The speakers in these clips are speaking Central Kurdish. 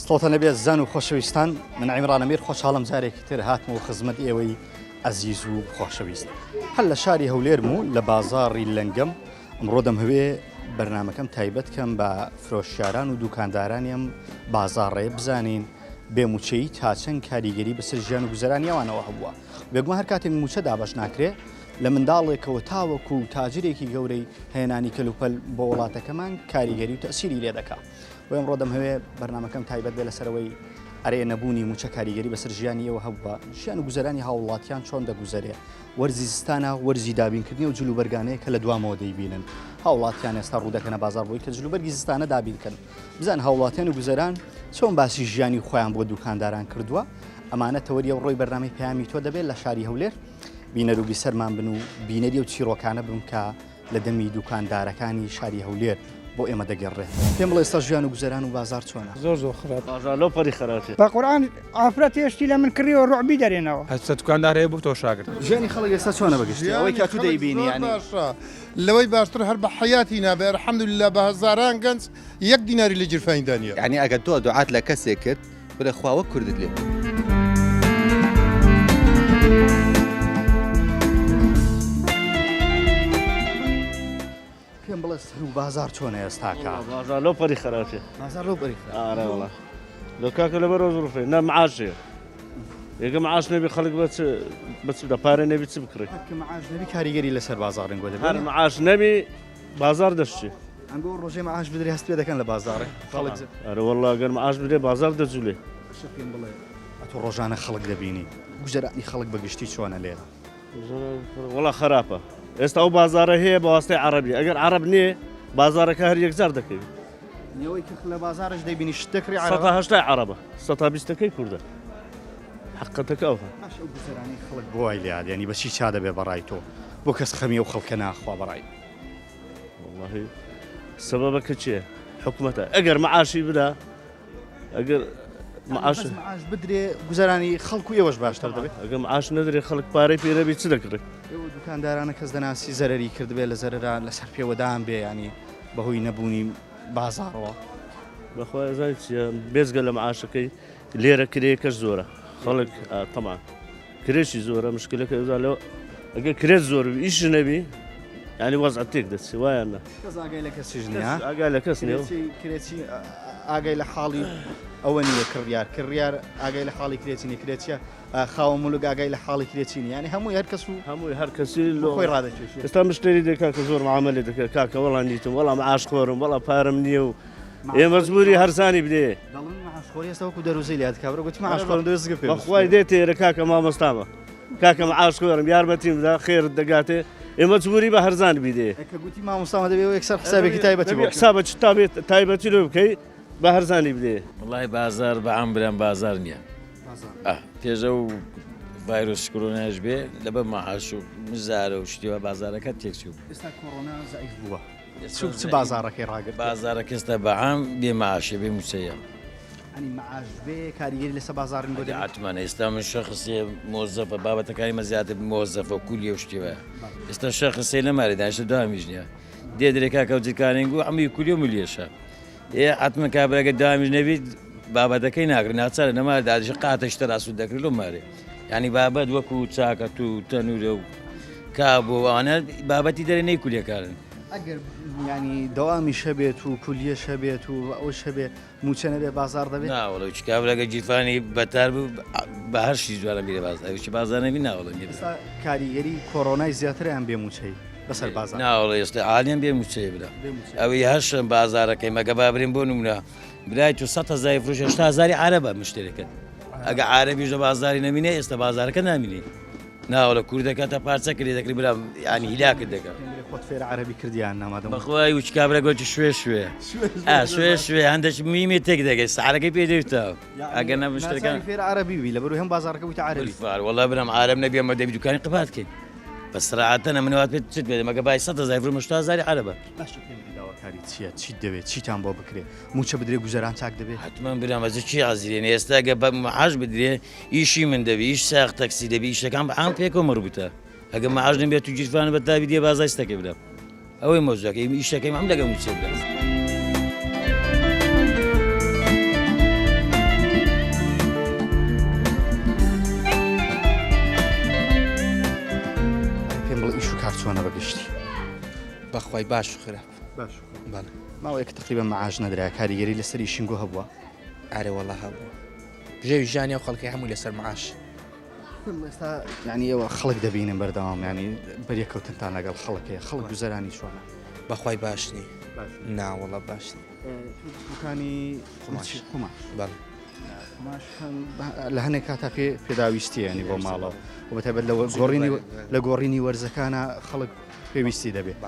سڵاوتان لەبێ ئەزیزان و خۆشەویستان من عیمران ئەمیر خۆشحاڵم جارێکی تر هاتمەوە خزمەت ئێوەی ئەزیز و خۆشەویست هەر لە شاری هەولێرم و لە بازاڕی لەنگەم ئەمڕۆ دەمهەوێ بەرنمەکەم تایبەت کەم بە فرۆشیاران و دوکاندارانی ئەم بازاڕێ بزانین بێ موچەیی تا چەند کاریگەری بەسەر ژیان و گوزەرانی ئەوانەوە هەبووە بێگومان هەر کاتێک موچە دابەش ناکرێ لە منداڵێکەوە تاوەکو تاجرێکی گەورەی هێنانی کەلوپەل بۆ وڵاتەکەمان کاریگەری و تەسیری لێ دەکا. بۆ ئەمڕۆ دەمهەوێ بەرنمەکەم تایبەت بێ لەسەرەوەی ئەرێ نەبوونی موچە کاریگەری بەسەر ژیانی ئێوە هەبووە ژیان و گوزەرانی هاوڵاتیان چۆن دەگوزەرێ وەرزی زستانە وەرزی دابینکردنی و جلوبەرگانەیە کە لە دوامەوە دەیبینن هاوڵاتیان ئێستا ڕوودەکەنە بازار بۆی کە جلوبەرگی زستانە دابینکەن بزان هاوڵاتیان و گوزەران چۆن باسی ژیانی خۆیان بۆ دوکانداران کردووە ئەمانە تەوەری ئەو ڕۆی بەرنامەی پەیامی تۆ دەبێت لە شاری هەولێر بینەر و بیسەرمان بن و بینەری و چیرۆکانە بن کە لە دەمی دوکاندارەکانی شاری هەولێر بۆ ئێمە دەگێڕرێت. پێم بڵێ ئێستا ژیان و گوزەران و بازاڕ چۆنە؟ زۆر زۆر خراپ. بازاڕ لەو پەڕی خراپی. بە قورئان ئافرەت هێشتی لە من کڕیوە ڕوعبی دەرێنەوە. هەستە دوکاندار هەیە بۆ تۆ شاگرد. ژیانی خەڵک ئێستا چۆنە بە گشتی ئەوەی کە ئەتوو دەیبینی یانی؟ باشە لەوەی باشتر هەر بە حەیاتی نابێ الحمدللە بە هەزاران گەنج یەک دیناری لە گیرفانیدا نییە. یەعنی ئەگەر تۆ دوعات لە کەسێک کرد بڵێ خوا وەک کوردت لێ بکات. پێم بڵێ سەر و بازار چۆنە ئێستاکە؟ بازار لەو پەری خراپێ. بازار لەو پەری خراپێ. ئارە وەڵا. لۆ کاکە لەبەر ئەو زروفەی نە معاش هەیە. یەکە معاش نەبی خەڵک بە چ بە چ پارە نەبی چ بکڕی؟ هەر کە معاش نەبی کاریگەری لەسەر بازاڕین گۆ دەبێ. هەر معاش نەبی بازاڕ دەشچێ. ئەنگۆ ڕۆژێ معاش بدرێ هەست پێ دەکەن لە بازاڕێ خەڵک. ئەرە وەڵا گەر معاش بدرێ بازاڕ دەجولێ. باشە پێم بڵێ ئەتۆ ڕۆژانە خەڵک دەبینی گوزەرانی خەڵک بە گشتی چۆنە لێرە؟ وەڵا خراپە ئێستا ئەو بازارە هەیە بە واستەی عەڕەبی ئەگەر عەڕەب نییە بازارەکە هەر یەکجار دەکەوی. نێوەی کە لە بازارش دەیبینی شت دەکڕی عەرەبە؟ سەتا هەشتای عەڕەبە سەتا بیستەکەی کوردە حەقەتەکە ئەوها. باش ئەو گوزەرانەی خەڵک بۆ وای لێهات یانی بە چی چا دەبێ بەڕای تۆ بۆ کەس خەمی ئەو خەڵکە ناخوا بەڕای. وەڵاهی سەبەبەکە چیە حکومەتە ئەگەر معاشی بدا ئەگەر معاش معاش بدرێ گوزەرانی خەڵک و ئێوەش باشتر دەبێت ئەگەر معاش نەدرێ خەڵک پارەی پێ نەبی چ دەکڕێ ئێوە دوکاندارانە کەس دەناسی زەرەری کردبێ لە زەرەرا لەسەر پێوەدان بێ ینی بەهۆی نەبوونی بازاڕەوە بەخوا ئەزانی چیە بێجگە لە معاشەکەی لێرە کرێکەش زۆرە خەڵک تەمان کرێشی زۆرە مشکلەکە لەوە ئەگەر کرێت زۆر بی ئیش نەبی یعنی وەزعت تێک دەچێ وایان نا کەس ئاگای لە کەسیش نییە ئاگای لە کەس نییە کرێچی ئاگای لە حاڵی ئەوە نییە کڕیار کڕیار ئاگای لە حاڵی کرێچی نییە کرێچیە خاوە مولک ئاگای لە حاڵی کرێچی نییە یعنی هەمووی هەر کەس و هەمووی هەر کەسی لۆ خۆی ڕادەکێشێ ئێستا مشتری دێ کاکە زۆر معاملە دەکات کاکە وەڵا نیتم وەڵا معاش خۆرم وەڵا پارەم نییە و ئێ مەجبوری هەرزانی بدێ. دەڵێن معاش خۆری ئێستا وەکو دەروزەی لات کابرا گوتی معاش خۆرم دەوێ زگە پێ بەخوای دێ تێرە کاکە مامۆستامە کاکە معاش خۆرم یارمەتیم بدا خێرت دەگاتێ ئێ مەجبوری بە هەرزان بیدێ کە گوتی مامۆستامە دەبێ یەکسەر حسابێکی تایبەتی بۆ حسابە چ تابێت تایبەتی لۆ بکەی بە هەرزانی بدێ. وڵای بازار بە عام برام بازار نییە پێشە و ڤایرۆس کۆرۆناش بێ لەبەر مەعاش و مزارە و شتیوە بازارەکە تێکچوو ئێستا کۆرۆنا زەعیف بووە چوو چ بازاڕەکەی ڕاگرت؟ بازاڕەکە ئێستا بە عام بێ معاشە بێ مووچەیە. ئەنی معاش بێ کاریگەری لەسەر بازاڕین بۆ دەبێت؟ حتمما ئێستا من شەخسێ مۆزەفە بابەتەکانی مە زیاتر مۆزەفە و کولیە و شتی وایە ئێستا شەخسێ لەمارێ دانیشتە دامیش نییە دێ درێ کاکە و جرکانێن گوو هەمووی کولیە و ملیەشە ئێ حتمما کابراگە دامیش نەبیت بابەتەکەی ناگرن ناچارە نەما دادش قاتە شتە ڕاست دەکرێت لۆ مارێ ینی بابەت وەکو چاکەت و تەنورە و کابۆ ئەوانە بابەتی دەرێ نەی کولیەکارن. ئەگەر ینی دەوامیش هەبێت و کولیەش هەبێت و ئەوش هەبێ موچە نەبێ بازار دەبێت ناوەڵە چ کابراگە گیرفانی بەتار بوو بە هەر شتی جوانە بیرە بازار ئەویش بازار نەبی ناوەڵە میرە. ئێستا کاریگەری کۆرۆنای زیاترە یان بێ موچەی بەسەر بازار؟ ناوەڵە ئێستا عالیان بێ موچەیە برا ئەوی هەشم بازارەکەی مەگە بابرین بۆ نمونە برای تو سە هەزاری فرۆش هەشتا هەزاری عەرەبە مشتەرەکەت ئەگە عەرەبیش لە بازاری نەمینێ ئێستا بازارەکە نامینێ ناوەڵە کوردەکە تا پارچە کرێ دەکری برام ینی هیلاکت دەکە خۆت فێرە عەرەبی کردیان نامادەم بەخوای وچ کابرا گۆتی شوێ شوێ ئا شوێ شوێ هەندێک میمێ تێک دەگەی سعرەکەی پێ دەویتەوە ئەگەر نە مشتەکان ناچاری فێرە عەرەبی بی لەبەر هەم بازاڕەکە بوویتە عەرەبی فار وەڵا برام عارەب نەبی ئەمە دەبی دوکانی قەپات کەین بەس سراعەتەنە من وات پێ چت پێ دەم ئەگە بای 100 هەزار فرۆ مشتا هەزاری عەرەبە باشە پێم بدەوە. داواکاری چییە؟ چیت دەوێت؟ چیتان بۆ بکرێ؟ مووچە بدرێ گوزەران چاک دەبێ؟ حەتمەن برام ئەجە کی عەزیرێنێ ئێستا گە بە معاش بدرێ ئیشی من دەبی ئیش ساغ تەکسی دەبی ئیشەکان بە عام پێکەوە مەربوتە ئەگە معاش نەبێت تو گیرفانە بە تاوی دێ بازای ستەکەی برام ئەوەی مەوزوعەکە ئیمە ئیشەکەی هەم لەگە مووچە برام. پێم بڵێ ئیش و کار چۆنە بە گشتی؟ بەخوای باش و خراپ. باش و خراپ. بەڵێ. ماوەیەکە تەقریبەن مەعاش نەدرا کاریگەری لەسەر ئیشینگۆ هەبووە؟ ئەرێ وەڵا هەبووە. بژێوی ژیانی ئەو خەڵکەی هەمووی لەسەر مەعاش. ئێستا یعنی ئێوە خەڵک دەبینن بەردەوام ینی بەریەکەوتنتان لەگەڵ خەڵک هەیە خەڵک گوزەرانی چۆنە؟ بەخوای باش نی. ناوەڵا باش نی. دوکانی قوماش. قوماش. بەڵێ. قوماش لە هەنێک کاتا پێ پێداویستیە ینی بۆ ماڵەوە و بەتایبەت لە گۆڕینی لە گۆڕینی وەرزەکانە خەڵک پێویستی دەبێت.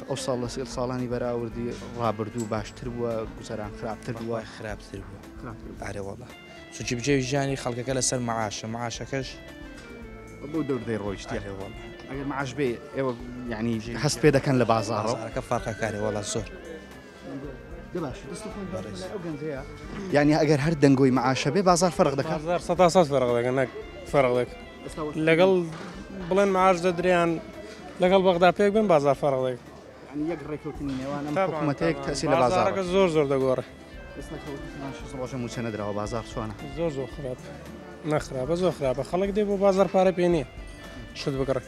ئەو ساڵ لە ساڵانی بەراوردی ڕابردوو باشتر بووە گوزەران خراپتر بووە خراپتر بووە ئارێ وەڵا چونکی بژێوی ژیانی خەڵکەکە لەسەر معاشە معاشەکەش بۆ دەوردەی ڕۆیشتیە ئەگەر معاش بێ ئێوە یعنی هەست پێ دەکەن لە بازاڕەکە فەرقەکاری وەڵا زۆر یعنی ئەگەر هەر دەنگۆی معاشە بێ بازار فەرق دەکات بازار سەدا سەد فەرق دەکەن نەک فەرق دەکەن لەگەڵ بڵێن معاش دەدریان لەگەڵ بەغدا پێک بن بازار فەرق دەکەن یەک ڕێککەوتنی نێوان ئەم حکوومەتەیەک تەسی لە بازارەکە زۆر زۆر دەگۆڕێ ڕۆژە موچە نەدراوە بازار چۆنە زۆر زۆر خراپ نەخراپە زۆر خراپە خەڵک دێ بۆ بازار پارە پێ نییە شت بکڕێ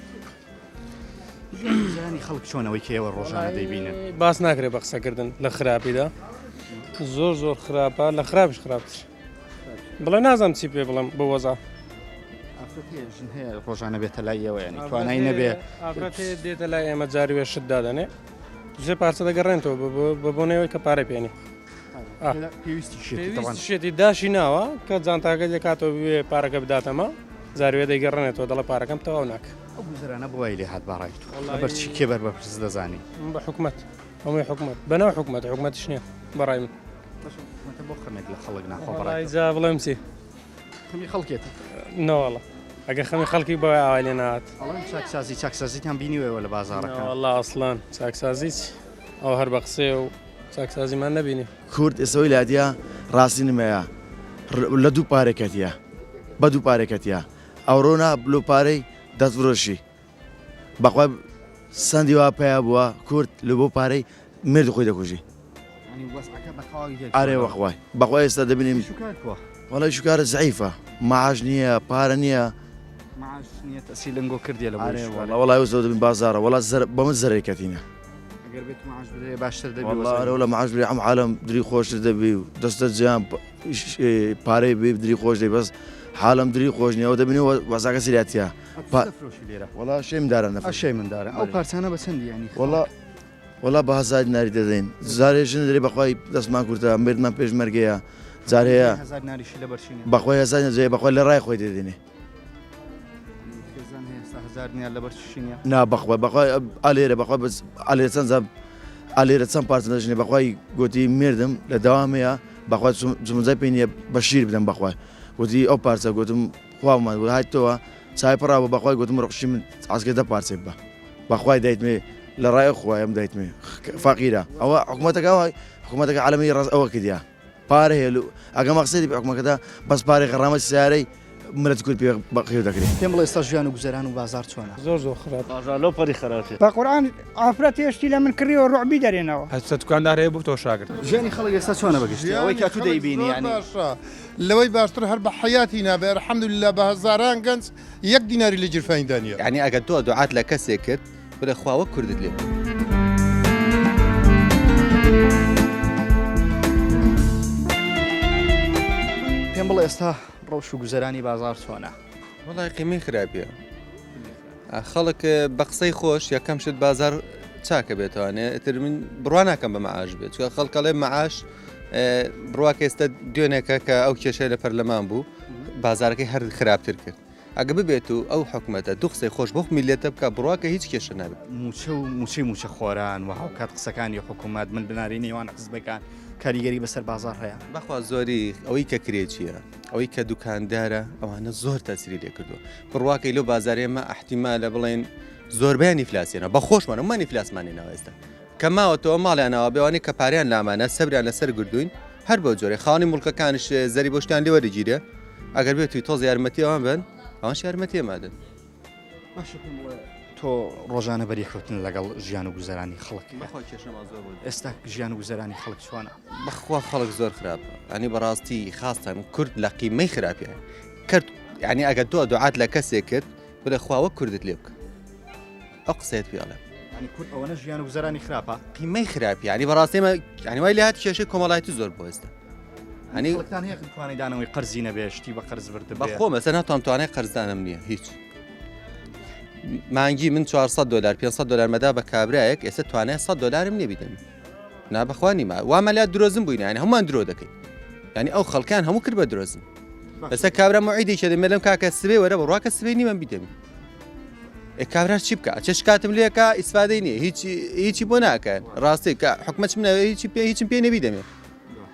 ژیانی خەڵک چۆنەوەی کە ئێوە ڕۆژانە دەیبینن؟ باس ناکرێت بە قسەکردن لە خراپیدا زۆر زۆر خراپە لە خراپش خراپتر بڵێ نازانم چی پێ بڵم بۆ وەزا ژن هەیە ڕۆژانە بێتە لای ئێوە ینی توانای نەبێ دێتە لای ئێمە جاری وێ شت دادەنێ دوسێ پارچە دەگەڕێنەوە بە بۆنەوەی کە پارە پێنی پێویستی شێتی داشی ناوە کە جانتاکە دەکاتەوە بێ پارەکە بداتەمە جاروێ دەیگەڕێنێتەوە دەڵێ پارەکەم تەواو ناکە. ئەو گوزەرانە بۆ وای لێ هات بە ڕای تۆ؟ لەبەر چی کێ بەر بەرپرس دەزانی؟ بە حکومەت هەمووی حکومەت بەناو حکومەت حکومەتیش نییە بە ڕای من. باشە حکومەتە بۆ خەمێک لە خەڵک ناخوا بە ڕای تۆ؟ جا بڵێم چی؟ خەمی خەڵکێتی. نەوەڵا ئەگەر خەمی خەڵکی بە ئاوای لێ نەهات. ئەڵێن چاکسازی چاکسازیتان بینیوە ئێوە لە بازاڕەکان؟ نەوەڵا ئەسڵەن چاکسازی چی؟ ئەوە هەر بە قسەیە و چاکسازیمان نەبینی. کورد ئێسەوەی لادیە ڕاستی نمەیە لە دوو پارێ کەتیە بە دوو پارێ کەتیە ئەوڕۆ نا لۆ پارەی دەست فرۆشی بەخوای سەندی وا پیا بووە کورد لە بۆ پارەی مێرد خۆی دەکوژی ئارێ وەخوای بەخوای ئێستا دەبینیم وەڵای شوکارە زعیفە معاش نییە پارە نییە معاش نییە تەسی لەنگۆ کردیە لە وەڵای وەزۆ دەبین بازارە وەڵا بە من زەرەی کەتینە ئەگەر بێت معاش بدرێ باشتر دەبی وەڵا ئەرێ وەڵا معاش بدرێ ئەم عالەم دری خۆشتر دەبی و دەستە جیان پارەی بێ دری خۆش دەبی بەس حالم دری خۆش نییە ئەو دەبینی وەزاکە سریاتیە فرۆشی لێرە وەڵا شەی مندارە نەفرۆشی شەی مندارە ئەو پارچانە بە چەندی یانی وەڵا وەڵا بە هەزار دیناری دەدەین جارێ ژن دەرێ بەخوای دەستمان کورتە مردمان پێشمەرگەیە جارەیە هەزار ناریشی لەبەر چینە بەخوای هەزار دەدەین بەخوای لە ڕای خۆی دەدەینێ نا بەخوای بەخوای ئالێرە بەخوای بەس ئالێرە چەند جار ئالێرە چەند پارچە دەژنێ بەخوای گوتی مردم لە دەوامەیە بەخوای جمجای پێ نییە بە شیر بدەم بەخوای گوتی ئەو پارچە گوتم خوامان گوت هاتەوە چای پڕا بوو بەخوای گوتم ڕقشی من عسکە دە پارچەی بە بەخوای دایتمێ لە ڕای خوایم دایتمێ فەقیرە ئەوە حکوومەتەکە حکوومەتەکە عالەمی ڕاست ئەوە کردیا پارە هەیە لو ئەگە مەقسەدی بێ حکومەکەدا بەس پارەی غەڕامەتی سەیارەی ملەتی کورد پێ بەخێو دەکرێ. پێم بڵێ ئێستا ژیان و گوزەران و بازاڕ چۆنە؟ زۆر زۆر خراپ. بازاڕ لەو پەڕی خراپیە. بە قورعان ئافرەت هێشتی لە من کڕیوە ڕوعبی دەرێنەوە. هەرچە دوکاندار هەیە بۆ تۆ شاگرد. ژیانی خەڵک ئێستا چۆنە بە گشتی ئەوەی کە ئەتوو دەیبینی زۆر یانی. باشە لەوەی باشتر هەر بە حەیاتی نابێ الحمدللە بە هەزاران گەنج یەک دیناری لە گیرفانیدا نییە. یەعنی ئەگەر تۆ دوعات لە کەسێک کرد بڵێ خوا وەک کوردت لێ بکە. پێم بڵێ ئێستا ڕەوش و گوزەرانی بازاڕ چۆنە؟ وەڵای قیمەی خراپیە خەڵک بە قسەی خۆش یەکەم شت بازار چاکە بێتوانێ ئیتر من بڕوا ناکەم بە مەعاش بێت چونکە خەڵکەڵێ مەعاش بڕواکە ئێستا دوێنێکە کە ئەو کێشەی لە پەرلەمان بوو بازارەکەی هەر خراپتر کرد ئەگە ببێت و ئەو حکومەتە دوو قسەی خۆش بۆ میللەتە بکا بڕواکە هیچ کێشە نابێت. مووچە و مووچەی مووچەخۆران و هاوکات قسەکانی حکومەت، ململانێی نێوان حزبەکان کاریگەری بەسەر بازاڕ هەیە؟ بەخوا زۆری ئەوەی کە کرێچیە ئەوەی کە دوکاندارە ئەوانە زۆر تەسری لێ کردووە بڕواکەی لەو بازارێمە ئەحتیمالە بڵێن زۆربیان ئیفلاسیانە بە خۆشمان ئەومان ئیفلاسمان ناوە ئێستا. کە ماوەتەوە ماڵیان ئاوا بێ ئەوانەی کە پارەیان لامانە سەبریان لەسەر گردووین هەر بەو جۆرەی خاوەنی موڵکەکانیش زەریبە و شتیان لێ وەرگیرێ ئەگەر بێت و تۆز یارمەتی ئەوان بن ئەوانش یارمەتی ئێمە دەن. باشە پێم بڵێ تۆ ڕۆژانە بەریەکەوتن لەگەڵ ژیان و گوزەرانی خەڵک بەخوا کێشەمان زۆر بۆ ئێستا ژیان و گوزەرانی خەڵک چۆنە؟ بەخوا خەڵک زۆر خراپە ینی بەڕاستی خاستان کورد لە قیمەی خراپیە کرد ینی ئەگەر تۆ دوعات لە کەسێک کرد بڵێ خوا وەک کوردت لێ بکە ئەو قسەیەت پێ ئەڵێم. یانی کورد ئەوەنە ژیان و گوزەرانی خراپە؟ قیمەی خراپی ینی بەڕاستی ئێمە ینی وای لێهات کێشەی کۆمەڵایەتی زۆر بۆ ئێستا. ینی خەڵکتان هەیە توانای دانەوەی قەرزی نەبێ شتی بە قەرز بردبێ؟ بەخۆم ئێستا ناتوانم توانای قەرزدانم نییە هیچ. مانگی من 400 دلار 500 دلار مەدا بە کابرایەک ئێستا توانای 100 دلارم نییە بیدەم نا بەخوا نیمە وامان لات درۆزن بووین یانی هەمووان درۆ دەکەین یانی ئەو خەڵکان هەموو کرد بە درۆزن ئێستا کابرا موعیدێکی دەمێ لەم کاکە سبەی وەرە بڕوا کە سبەی نیمە بیدەمی ئێ کابرا چی بکە چه شکاتم لێکا ئیسفادەی نییە هیچ هیچی بۆ ناکەن ڕاستی کە حکومەت منەوە هیچی پێ هیچم پێ نەبی دەمێ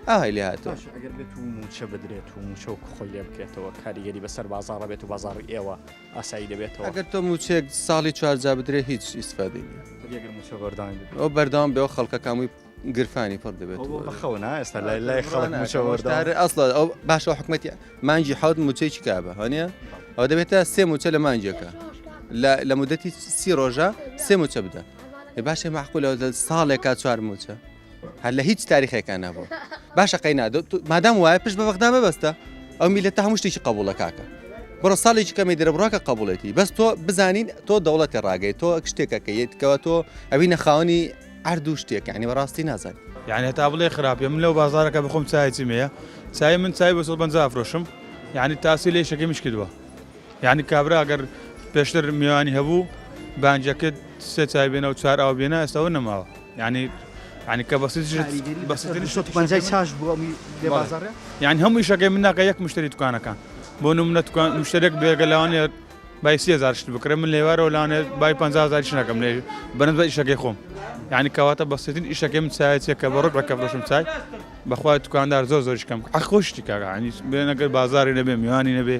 ئاهای لێ هاتووە باشە ئەگەر بێت و موچە بدرێت و موچە و خۆی لێ بکرێتەوە کاریگەری بەسەر بازاڕە بێت و بازاڕی ئێوە ئاسایی دەبێتەوە ئەگەر تۆ موچەیەک ساڵی چوارجا بدرێ هیچ ئیسفادەی نییە ئەگەر موچە بەردەوام بێت ئەو بەردەوام بێ و خەڵکەکەمووی گرفانی پڕ دەبێت بەخەونە ئێستا لای لای خەڵک موچە وەردار ئەسڵ ئەو باشە حکومەتی مانگی حەوت موچەیەکی کابە هەنیە ئەو دەبێتە سێ موچە لە مانگێکە لە مدەتی سی ڕۆژە سێ موچە بدە باشە معقولە ساڵێکا چوار موچە هەر لە هیچ تاریخێکا نەبوو باشە قەینا مادام وایە پشت بە بەغدا مەبەستە ئەو میلەتە هەموو شتێکی قبوڵە کاکە بڕۆ ساڵێکی کەمی دەرە بڕاکە قبولێتی بەس تۆ بزانین تۆ دەوڵەتی ڕاگەی تۆ شتێکەکە یەتکەوە تۆ ئەوی نەخاوەنی عەرد و شتێک یعنی بەڕاستی نازانین. یعنی هەتا بڵێ خراپیە من لەو بازارەکە بخۆم چایەکی مەیە چای من چای بۆ 150 ئەفرۆشم یعنی تاسی لە ئیشەکەی مش کردووە یعنی کابرا ئەگەر پێشتر میوانی هەبوو بانجەکرد سێ چای بێنە و چوار ئاو بێنە ئێستا نەماوە یعنی یعنی کە بەسیترین شت پەنجای چاش بوو ئەمی لێ بازاڕێ یعنی هەموو ئیشەکەی من ناکە یەک مشتری دوکانەکان بۆ نمونە دوکان مشترێک بێگە لەوانەیە بای 3000 شت بکڕێ من لێوارەوە لەوانەیە بای 50000 نەکەم لێ بەنسبەت ئیشەکەی خۆم یعنی کەواتە بەسیترین ئیشەکەی من چایەچێ کە بە ڕوبع کە فرۆشم چای بەخوای دوکاندار زۆر زۆریش کەم حەق خۆشتی کاکە یعنی بێنەگەر بازاری نەبێ میوانی نەبێ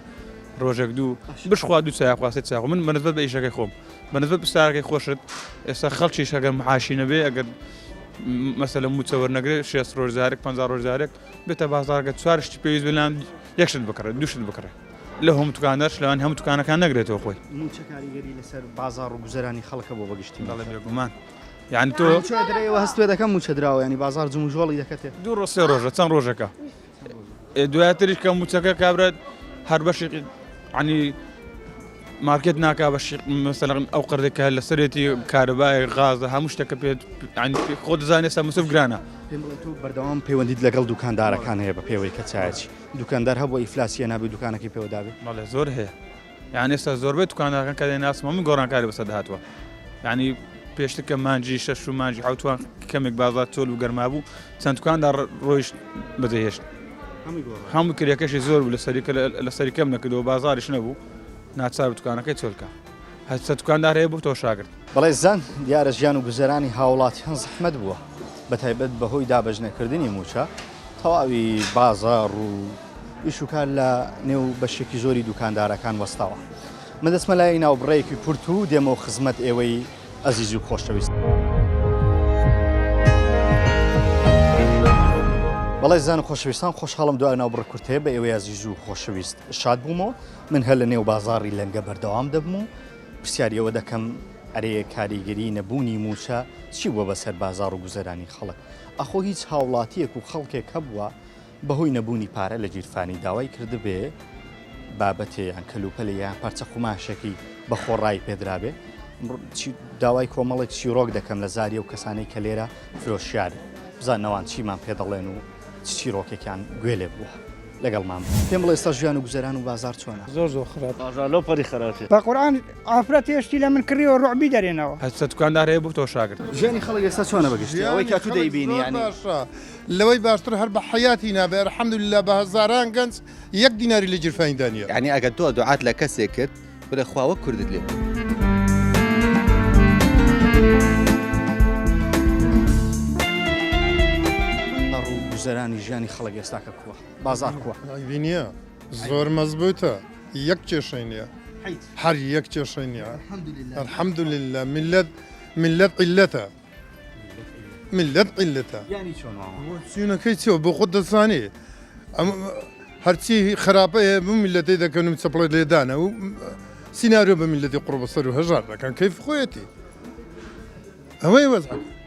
ڕۆژێک دوو بشخوا دوو چای خوا سێ چای خۆ من بەنسبەت بە ئیشەکەی خۆم بەنسبەت پرسیارەکەی خۆشت ئێستا خەڵکیش ئەگەر معاشی نەبێ ئەگەر مەسەلە موچە وەرنەگرێ شێست ڕۆژ جارێک 50 ڕۆژ جارێک بێتە بازاڕەکە چوار شتی پێویست بلان یەک شت بکڕێت دوو شت بکڕێت لە هەموو دوکاندارش لەوان هەموو دوکانەکان نەگرێتەوە خۆی. مووچە کاریگەری لەسەر بازاڕ و گوزەرانی خەڵکە بۆ بەگشتی بەڵێ بێگومان یعنی تۆ مووچە درێەوە هەست پێ دەکەم مووچە دراوە ینی بازاڕ جموجۆڵی دەکەتێ دوو ڕۆژ سێ ڕۆژە چەند ڕۆژەکە دواتریش کە مووچەکە کابرا هەر بەشێکی عنی مارکێت ناکا بە مەسەلەن ئەو قەرزێک کە لەسەرێتی کارەبای غازە هەموو شتەکە پێت خۆ دەزانێت سا مسف گرانە. پێم بڵێ تۆ بەردەوام پەیوەندیت لەگەڵ دوکاندارەکان هەیە بە پێوەی کە چایەچی دوکاندار هەبووە ئیفلاسی هێنابێ دوکانەکەی پێوە دابێ؟ بەڵێ زۆر هەیە یان ئێستا زۆربەی دوکاندارەکان کە دەیناسم هەموو گۆڕانکاری بەسەر هاتووە یعنی پێشتر کە مانجی شەش و مانجی حوتوان کەمێک بازار چۆل و گەرما بوو چەند دوکاندار ڕۆیشت بەجێهێشت هەموو کرێکەشی زۆر بوو لەسەری لەسەری کەم نەکردەوە بازاریش نەبوو ناچار بوو دوکانەکەی چۆل کا هەرچە دوکاندار هەیە بۆتەوە شاگرد. بەڵێ زان دیارە ژیان و گوزەرانی هاوڵاتیان زەحمەت بووە بەتایبەت بەهۆی دابەشنەکردنی مووچە تەواوی بازاڕ و ئیش و کار لە نێو بەشێکی زۆری دوکاندارەکان وەستاوە من دەچمە لای ناوبڕەیەکی کورت و دێمەوە خزمەت ئێوەی ئەزیز و خۆشەویست. بەڵێ زان و خۆشەویستان خۆشحاڵم دوای ناوبڕە کورتەیە بە ئێوەی ئازیز و خۆشەویست شاد بوومەوە من هەر لە نێو بازاڕی لەنگە بەردەوام دەبم و پرسیاری ئەوە دەکەم ئەرێ کاریگەری نەبوونی مووچە چی بووە بەسەر بازاڕ و گوزەرانی خەڵک؟ ئاخۆ هیچ هاوڵاتییەک و خەڵکێک هەبووە بەهۆی نەبوونی پارە لە گیرفانی داوای کردبێ بابەتێ یان کەلوپەلێ یان پارچە قوماشێکی بە خۆڕایی پێدرابێ؟ داوای کۆمەڵێک چیرۆک دەکەم لە زاری ئەو کەسانەی کە لێرە فرۆشیارن بزانەوان چیمان پێ دەڵێن و چ چیرۆکێکیان گوێ لێ بووە. لەگەڵمان بن. پێم بڵێ ئێستا ژیان و گوزەران و بازاڕ چۆنە؟ زۆر زۆر خراپ. بازاڕ لەو پەڕی خراپیە. بە قورعان ئافرەت هێشتی لە من کڕیوە ڕوعبی دەرێنەوە. هەرچە دوکاندار هەیە بۆتەوە شاگرد. ژیانی خەڵک ئێستا چۆنە بە گشتی ئەوەی کە تو دەیبینی یانی. ژیانی خەڵک زۆر باشە لەوەی باشتر هەر بە حەیاتی نابێ الحمدللە بە هەزاران گەنج یەک دیناری لە گیرفانیدا نییە. یەعنی ئەگەر تۆ دوعات لە کەسێک کرد بڵێ خوا وەک کوردت لێ بکە. ڕوو گوزەرانی ژیانی خەڵک ئێستاکە کووە؟ بازاڕ کووە؟ عەیبی نییە زۆر مەزبووتە یەک کێشەی نییە هەر یەک کێشەی نییە الحمدللە میللەت میللەت عیللەتە. میللەت عیللەتە. یانی چۆن مامە؟ بۆچوونەکەی چیە بۆ خۆت دەزانی ئەم هەرچی خراپە هەیە بۆ میللەتەی دەکەن و چەپڵە لێدانە و سیناریۆ بە میللەتی قوڕبەسەر و هەژار دەکەن کەیف خۆیەتی ئەوەی وەزعەکە.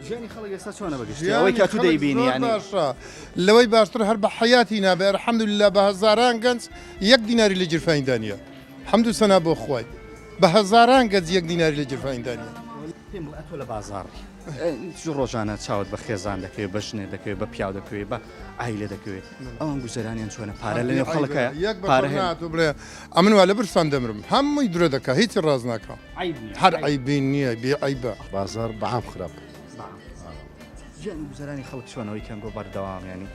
ژیانی خەڵک ئێستا چۆنە بەگشتی ئەوەی کە تو دەیبینی یانی؟ باشە لەوەی باشتر هەر بە حەیاتی نابێ الحمدللە بە هەزاران گەنج یەک دیناری لە گیرفانیدا نییە حەمد و سەنا بۆ خوای بە هەزاران گەنج یەک دیناری لە گیرفانیدا نییە. پێم بڵێ ئەتۆ لە بازاڕی چ ڕۆژانە چاوت بە خێزان دەکەوێت بە ژنێ دەکەوێت بە پیاو دەکەوێت بە عایلە دەکەوێت ئەوان گوزەرانیان چۆنە پارە لە نێو خەڵکە یەک بە ناتۆ بڵێ ئەمن وا لە برسان دەمرم هەمووی درۆ دەکا هیچی ڕاست ناکا. هەر عەیبی نییە بێ عەیبە. بازاڕ بە عام خراپ. ژیان و گوزەرانی خەڵک چۆنە ئەوەی کەنگۆ بەردەوام یانی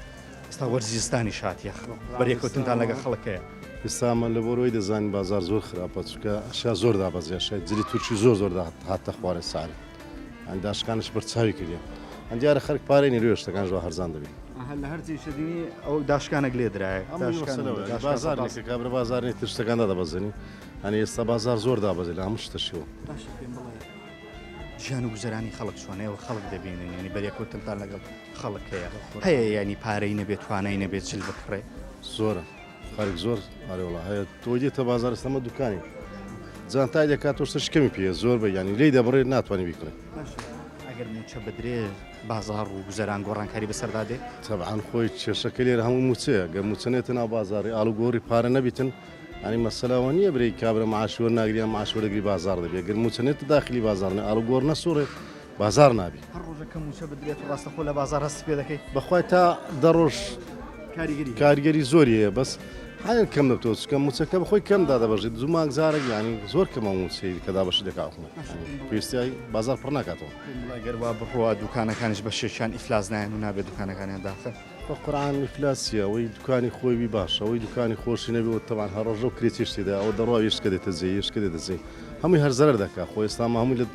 ئێستا وەرزی زستانیش هاتیە بەرێکەوتنتان لەگە خەڵک هەیە. ئێستا ئەمە لەبەرئەوەی دەزانین بازاڕ زۆر خراپە چونکە ئەشیا زۆر دابەزی ئەشیای جلی تورکی زۆر زۆر هاتە خوارێ سعری یانی داشکانش بەرچاوی کردیە ئەن دیارە خەرک پارەی نیە لۆیە شتەکانش وا هەرزان دەبی. ئەها لە هەر جێی شەدینی ئەو داشکانەک لێ درایە بازاڕ نیە کابرا بازاڕ نیە تر شتەکان دادەبەزێنی. یانی ئێستا بازاڕ زۆر دابەزی لە هەموو شتەشیەوە. باشە پێم بڵێ ژیان و گوزەرانی خەڵک چۆنە ئێوە خەڵک دەبینن یانی بەرێکەوتنتان لەگەڵ خەڵک هەیە هەیە یانی پارەی نەبێت توانای نەبێت چل بکڕێ؟ زۆرە خەرک زۆر ئەرێ وەڵا هەیە تۆ دێتە بازاڕ ئێستا ئەمە دوکانی جانتای دەکات تۆ شتەشی کەمی پێیە زۆر بە یانی لێی دەبڕێت ناتوانانی بیکڕێ. باشە ئەگەر مووچە بدرێ بازاڕ و گوزەران گۆڕانکاری بەسەردا دێ؟ تەبعەن خۆی کێشەکە لێرە هەموو مووچەیە گەر مووچە نێتە ناو بازاڕی ئاڵوگۆڕی پارە نەبیتن یانی مەسەلە ئەوە نییە برێی کابرا معاشی وەرناگری یان معاش وەردەگری بازاڕ دەبی گەر مووچە نێتە داخلی بازاڕ نێ ئاڵوگۆڕ نەسوڕێ بازاڕ نابی. هەر ڕۆژە کە مووچە بدرێت و ڕاستەخۆ لە بازاڕ هەستی پێ دەکەی؟ بەخوای تا دە ڕۆژ کاریگەری هەیە. کاریگەری زۆری هەیە بەس حاڵیان کەم دەبتەوە چونکە مووچەکە بەخۆی کەم دادەبەژێت دوو مانگ جارێک یانی زۆر کەمە ئەو مووچەی کە دابەشی دەکا حکومەت یانی پێویستی بازاڕ پڕ ناکاتەوە. پێم بڵێ گەر وا بڕوا دوکانەکانیش بەشێکیان ئیفلاس نایەن و نابێت دوکانەکانیان داخەن؟ بە قورعان ئیفلاس چیە ئەوەی دوکانی خۆی بی باشە ئەوەی دوکانی خۆشی نەبی ئەوە تەبعەن هەر ڕۆژە و کرێچیش تێدا ئەوە دەڕوا یشکە دێتە جێ یشکە دێتە جێ هەمووی هەر زەرەر دەکا خۆ ئێستا ما هەمووی لە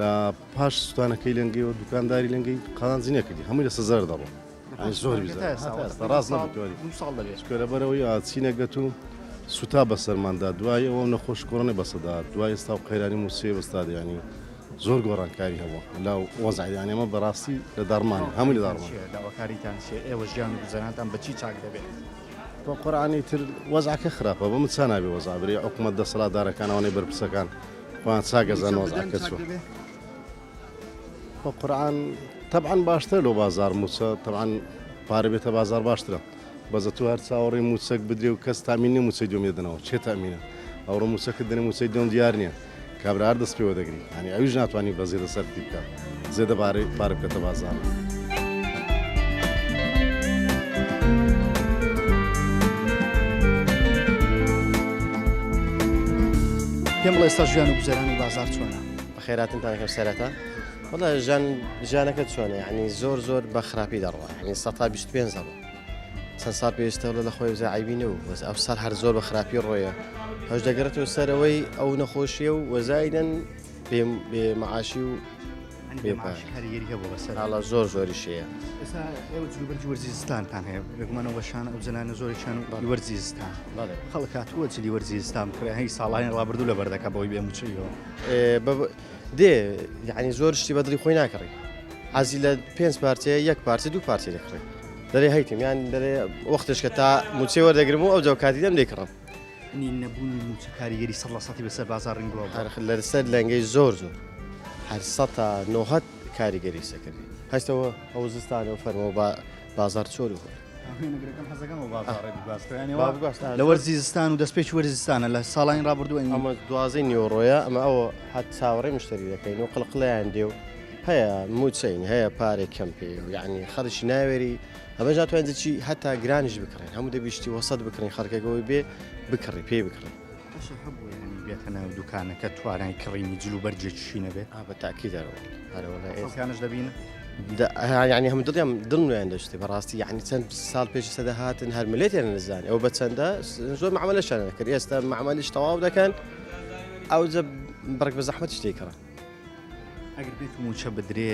لە پاش سوتانەکەی لەنگەیەوە دوکانداری لەنگەی قازانجی نەکردی هەمووی لەسەر زەرەر دەڕۆ یانی زۆر بی زەرەر هەتا ئێستا ڕاست نەبوو تۆری چونکە لەبەرئەوەی چینەگەت و سوتا بەسەرماندا دوای ئەوە نەخۆش کۆرۆنای بەسەدا دوای ئێستا و قەیرانی مووچەی بەستا یانی زۆر گۆڕانکاری هەبووە لە وەزعی یانی ئەمە بەڕاستی لە داڕمانە هەمووی لە داڕمان. داواکاریتان چیە ئێوە ژیان و گوزەرانتان بە چی چاک دەبێت؟ بە قورعانی تر وەزعەکە خراپە بە من چا نابێ وەزع برێ حکومەت دەسەڵاتدارەکان ئەوانەی بەرپرسەکان خۆیان چاک ئەزانن وەزعەکە چۆن بە قورعان تەبعەن باشترە لۆ بازاڕ موچە تەبعەن پارە بێتە بازاڕ باشترە بەس ئەتوو هەر چاوەڕێی موچەک بدرێ و کەس تامین نیە موچەی دووەم دەدەنەوە کێ تامینە ئەوڕۆ موچەکت دەنێ موچەی دووەم دیار نیە کابرا هەر دەست پێوە دەگری یانی ئەویش ناتوانی بە زێدە سەرفی بکات زێدە بارەی پارە بکەتە بازاڕ. پێم بڵێ ئێستا ژیان و گوزەرانی بازاڕ چۆنە؟ بەخێراتنتان ئەکەم سەرەتا وەڵا ژیان ژیانەکە چۆنە یعنی زۆر زۆر بە خراپی دەڕوا یعنی 125 دەڕوا چەند ساڵ پێویستە لە خۆی وزە عیبی نەبوو بەس ئەو ساڵ هەر زۆر بە خراپی ڕۆیە هەش دەگەڕێتەوە سەرەوەی ئەو نەخۆشیە و وەزایدن بێ معاشی و کاریگەری هەبوو بەسەر ئاڵا زۆر زۆریش هەیە ئێستا ئێوە جلوبەرگی وەرزی زستانتان هەیە بێگومان ئەو بەشانە ئەو جلانە زۆرێکیان و وەرزی زستان خەڵک هاتووە جلی وەرزی زستان بکڕێ هەی ساڵانی ڕابردوو لەبەر دەکا بەوەی بێ مووچەیەوە دێ یعنی زۆر شتی بەدڵی خۆی ناکڕی حەزی لە پێنج پارچەیە یەک پارچە دوو پارچە دەکڕێ دەرێ هەیتم یان دەرێ وەختش کە تا موچەی وەردەگرم و ئەو جەو کاتی دەم دەیکڕم. نی نەبوونی موچە کاریگەری سەد لە سەتی بەسەر بازاڕی گوڵ هەر لەسەر لەنگەی زۆر زۆر هەر سەتا نۆهەت کاریگەری سەکردی هەستەوە ئەو زستانە و فەرمەوە با بازار چۆر و لە وەرزی زستان و دەستپێکی وەرزی زستانە لە ساڵانی ڕابردوو ئەمە دوازەی نیوەڕۆیە ئەمە ئەوە هەت چاوەڕێی مشتری دەکەین و قڵقڵیان دێ و هەیە موچەین هەیە پارێک کەم پێ و یعنی خەڵکی ناوێری ئەمەش ناتوانین چی هەتا گرانیش بکڕین هەموو دەبیشتی وەسەت بکڕین خەڵکەکەەوەی بێ بکڕی پێی بکڕی باشە هەبوو یانی بێتە ناو دوکانەکە توانای کڕینی جل و بەرگێکیشی نەبێ؟ ئا بە تاکید هەرەوە هەرەوە خەڵکانش دەبینن؟ یعنی هەموو دڵیان دڵنیان دەشتێ بەڕاستی یعنی چەند ساڵ پێش سەدە هاتن هەر ملێتیان نەزانانی ئەو بە چەندە زۆر معاملەشان دەکرد ئێستا معاملش تەواو دەکەن ئەو جە بڕک بە زەحمەتیش دەیکڕن ئەگەر بێت موچە بدرێ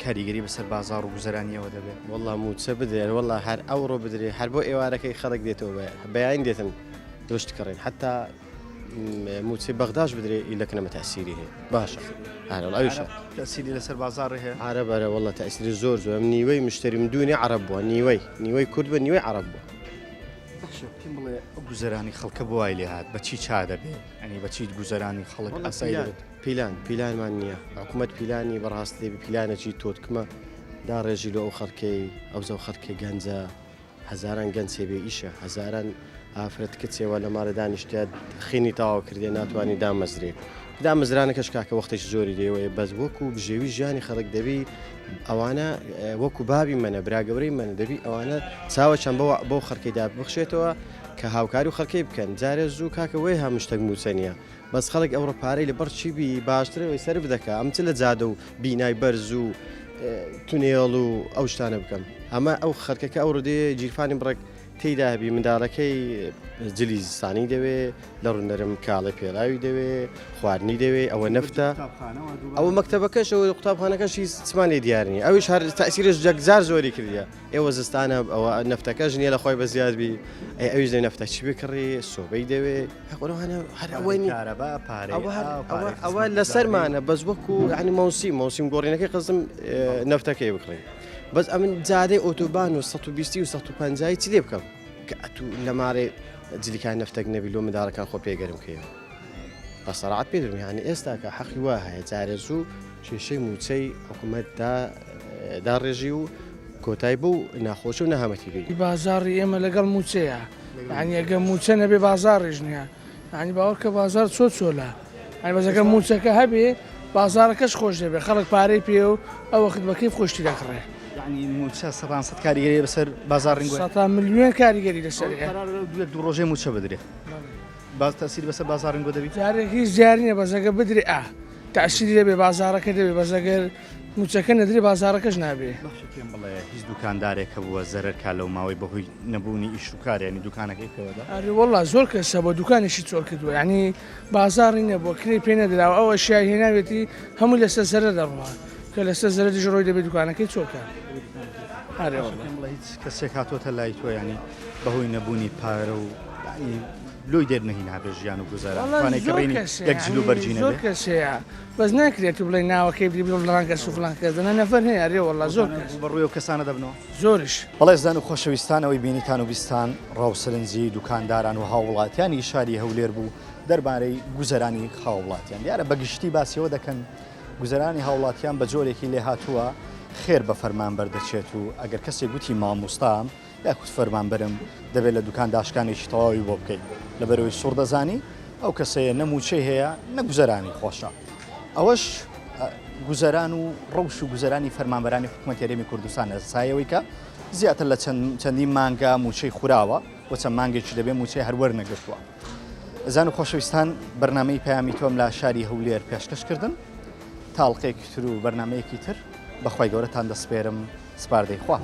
کاریگەری بەسەر بازاڕ و گوزەرانیەوە دەبێت؟ وەڵا موچە بدرێ وەڵا هەر ئەوڕۆ بدرێ هەر بۆ ئێوارەکەی خەڵک دێتەوە بەیان دێتن دۆشت کڕین حتا موچەی بەغداش بدرێ ئیلەکنەمە تەسیری هەیە باشە ئارە ئەویشە تەسیری لەسەر بازاڕی هەیە عرب ئەرە واللە تەسیری زۆر زۆر نیوەی مشتریم دوونی عرب بووە نیوەی نیوەی کورد بە نیوەی عرب بووە باشە پێم بڵێ ئەو گوزەرانی خەڵکە بۆ وای لێ هات بە چی چا دەبێ ئەنی بە چی گوزەرانی خەڵک ئاسایی دەبێت پیلان پیلانمان نییە حکوومەت پیلانی بەڕاست لێ پیلانێکی تۆتکمە داڕێژی لۆ ئەو خەڵکەی ئەو زەو خەڵکە گەنجە هەزاران گەنج هەیە بێ ئیشە هەزاران ئافرەت کچێ وا لە ماڵێ دانیشتە خینی تەواو کردێ ناتوانانی دامەزرێ دامەزرانەکەش کاکە وەختێکی زۆری دەیەوەیە بەس وەکو بژێوی ژیانی خەڵک دەبی ئەوانە وەکو بابی منە برا گەورەی منە دەبی ئەوانە چاوە چەند بۆ بۆ خەڵکیدا بخشێتەوە کە هاوکاری و خەڵکی بکەن جارێ زوو کاکە وەی هەموو شتێک موچە نییە بەس خەڵک ئەوڕۆ پارەی لەبەر چی بی باشترە ئەوەی سەرف دەکا ئەم چ لە جادە و بینای بەرز و تونێڵ و ئەو شتانە بکەم ئەمە ئەو خەرکەکە ئەو ڕدێ گیرفانی بڕێک تێیدا هەبی منداڵەکەی جلی زستانی دەوێ لە ڕوونەرم کاڵێ پێڵاوی دەوێ خواردنی دەوێ ئەوە نەفتە ئەوە مەکتەبەکەش ئەوە قوتابخانەکەش هیچ چمان لێ دیار نییە ئەویش هەر تەئسیرش جەکجار زۆری کردیە ئێوە زستانە ئەوە نەفتەکەش نییە لە خۆی بە زیاد بی ئەی ئەویش لە نەفتە چی بکڕی سۆبەی دەوێ هەقۆلەوانە هەر ئەوەی نییە. کارەبا پارەی ئەوە هەر ئاو، ئەوە پارەی ئەوە خزمەتگوزاری. لەسەرمانە بەس وەکو یعنی مەوسیم مەوسیم گۆڕینەکەی قەزم نەفتەکەی بکڕین بەس ئەمن جادەی ئۆتۆبان و 120 و 150 چی لێ بکەم کە ئەتوو لە ماڵێ جلیکان نەفتەک نەبی لۆ منداڵەکان خۆ پێ گەرم کەیەوە بە سەراعەت پێ درم یعنی ئێستا کە حەقی وا هەیە جارێ زوو کێشەی مووچەی حکوومەت دا داڕێژی و کۆتای بەو ناخۆشی و نەهامەتی بێنی. بازاڕی ئێمە لەگەڵ مووچەیە یانی ئەگەر مووچە نەبێ بازاڕیش نییە یانی باوەڕکە بازاڕ چۆ چۆلە یانی بەس ئەگەر مووچەکە هەبێ بازاڕەکەش خۆش دەبێ خەڵک پارەی پێ و ئەو وەخت بە کەیف خۆشتی دەکڕێ. یانی مووچە سەدان سەد کاریگەری بەسەر بازاڕی سەتا ملیۆن کاریگەری لەسەر هەیە. قەرارە دوو یەک دوو ڕۆژێ مووچە بدرێ. باز تەسیر بەسەر بازاڕینگۆ دەبی؟ جارێ هیچ دیار نییە بەس ئەگەر بدرێ ئا تەئسیری دەبێ بازاڕەکە دەبێ بەس ئەگەر مووچەکە نەدرێ بازاڕەکەش نابێ. باشە پێم بڵێ هیچ دوکاندارێک هەبووە زەرەر کا لەو ماوەی بەهۆی نەبوونی ئیش و کار یانی دوکانەکەی پێوەدا؟ ئەرێ وەڵا زۆر کەس هەبووە دوکانیشی چۆڵ کردووە یانی بازاڕی نەبووە کرێی پێ نەدراوە ئەو ئەشیای هێناوێتی هەمووی لەسەر زەرەر دەڕوا کە لەسەر زەرەریش ڕۆی دەبێ دوکانەکەی چۆڵ کا. ئەرێ باشە وەڵا. پێم بڵێ هیچ کەسێک هاتۆتە لای تۆ یانی بەهۆی نەبوونی پارە و یانی لۆی دێر نەهینابێ ژیان و گوزەران وەڵا توانای زۆر کڕینی کەس یەک جل و یانی بەرگی زۆر نەبێ؟ کەس هەیە بەس ناکرێت تو بڵێی ناوەکەی بری بڵێ فڵان کەس و فڵان کەس دەنا نەفەر هەیە ئەرێ وەڵا زۆر ڕۆژانە کەس. ڕووبەڕووی ئەو کەسانە دەبنەوە؟ زۆریش. بەڵێزان و خۆشەویستان ئەوەی بینیتان و بیستان ڕا و سەرنجی دوکانداران و هاووڵاتیانی شاری هەولێر بوو دەربارەی گوزەرانی هاووڵاتیان دیارە بە گشتی باسی ئەوە دەکەن گوزەرانی هاوڵاتیان بە جۆرێکی لێهاتووە خێر بە فەرمانبەر دەچێت و ئەگەر کەسێک گوتی مامۆستام یاخود فەرمانبەرم دەبێت لە دوکان داشکانێکی تەواوی بۆ بکەیت لەبەرەوەی سوڕ دەزانی ئەو کەسەیە نە مووچەی هەیە نە گوزەرانی خۆشە ئەوەش گوزەران و ڕەوش و گوزەرانی فەرمانبەرانی حکوومەت هەرێمی کوردستان لە سایەوەی کە زیاتر لە چەندین مانگە مووچەی خوراوە و چەند مانگێکی دەبێ مووچەی هەر وەرنەگرتووە. ئەزیزان و خۆشەویستان بەرنامەی پەیامی تۆم لە شاری هەولێر پێشکەش کردن تا ئەڵقەیەکی تر و بەرنامەیەکی تر بەخوای گەورەتان دەسپێرم سپاردەی خوا.